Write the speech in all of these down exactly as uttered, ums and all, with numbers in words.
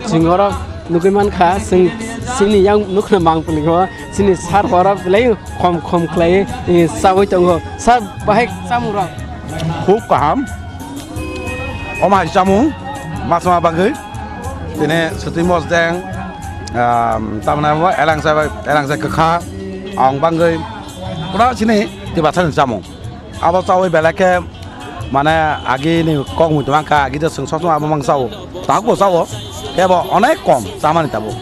Chwng oro nugwi mankha, chwng chini yang nukna mang pili o, chini sir borok belai khom khom khlai, eh, chawi tongo. Sir, bahai chamung rok? Khub kaham. Omo hai chamung, masma bagwi. Tini swtwi mosdeng, um, tamni abo elangsa bai, elangsa kwkha, ang bagwi. Pura chini Tiprasani chamung. Abo chawi belai khe mane agini kok mui tongma kha, agi de chwng sosma abo mang chao. Tabuk bo chao. Kebo onek kom chamani tabuk.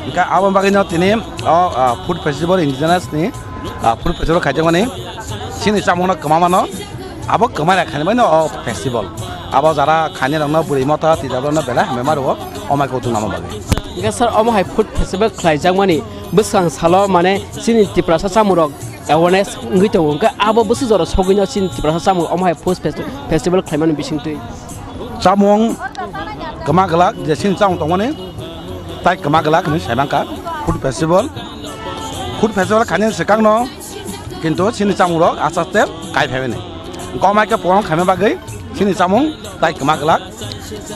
Hingkhe abo bagwino tini o, ah, food festival indigenous ni, ah, food festival khaijakmani chini chamungno kwma mano. Abo kwma ya khani baino o festival. Abo jara khani rokno bwrwi motha twi rokno belai hambai ma rwo o mai kok tungna bagwi. Hingkhe sir, omo hai food festival khlaijakmani bwskang salo mane chini Tiprasa chamung rok awareness wngwi tongo, hwnkhe abo bwswk jora sogwino chini Tiprasa chamung omo hai food festi-, festival khlaimani bisingtwi? Chamung kwma glak, je chini chamung tongmani tai kwma glak hinwi sai mankha food festival. Food festival khainani swkangno kintu chini chamungrok aste aste kai phaimani. Hwnkhe omo hai khe program khaima bagwi chini chamung tai kwma glak.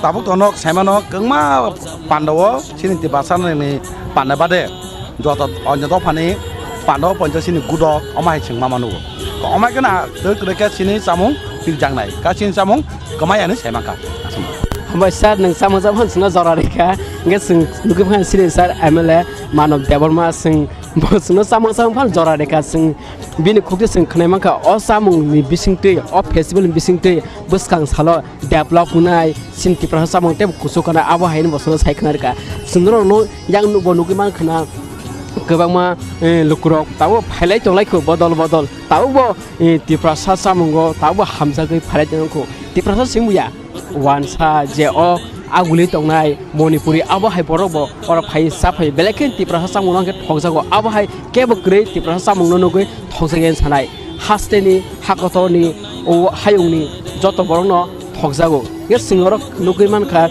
Tabuk to nok saimano kwbangma panda o chini Tiprasa ni panda bade joto onyo dophani panda o poncha chini gudok omo hai chwngma mano. Omo hai kheno twi kwrwi khe chini chamung pirjaknai. Ka chini chamung kwmai ani saimankha. Hambai sir, nwng chamung chamung chwngno jora rikha. Hwnkhe chwng nugwi phano chini sir M L A Manav Debbarma chwng bo chwngno chamung chamung phano jora rikha. Chwng bini khukti chwng khwnai mankha o chamung ni bisingtwi, o festival ni bisingtwi bwskang salo develop wngnai, chini Tiprasa chamung tei kuchuk kana abo hai hwnwi bo chwngno sai khna rwkha. Chwng norokno yang nukbo nugwi man khna kwbangma, eh, lukurok tabuk phailai tonglai kho bodol bodol. Tabukbo, eh, Tiprasa chamungo tabukbo hamjagwi phailai tongkho. Tiprasa chwng buya wansa je o aguli tongnai Manipuri abo hai borokbo oro phai cha phai belai khe Tiprasa chamungno hwnkhe thokjago. Abo hai kebo kwrwi Tiprasa chamungno nugwi thokjagwi sanai. Hasteni, hakotorni, o hayungni joto borokno thokjago. Hwnkhe chwng oro nugwi mankha,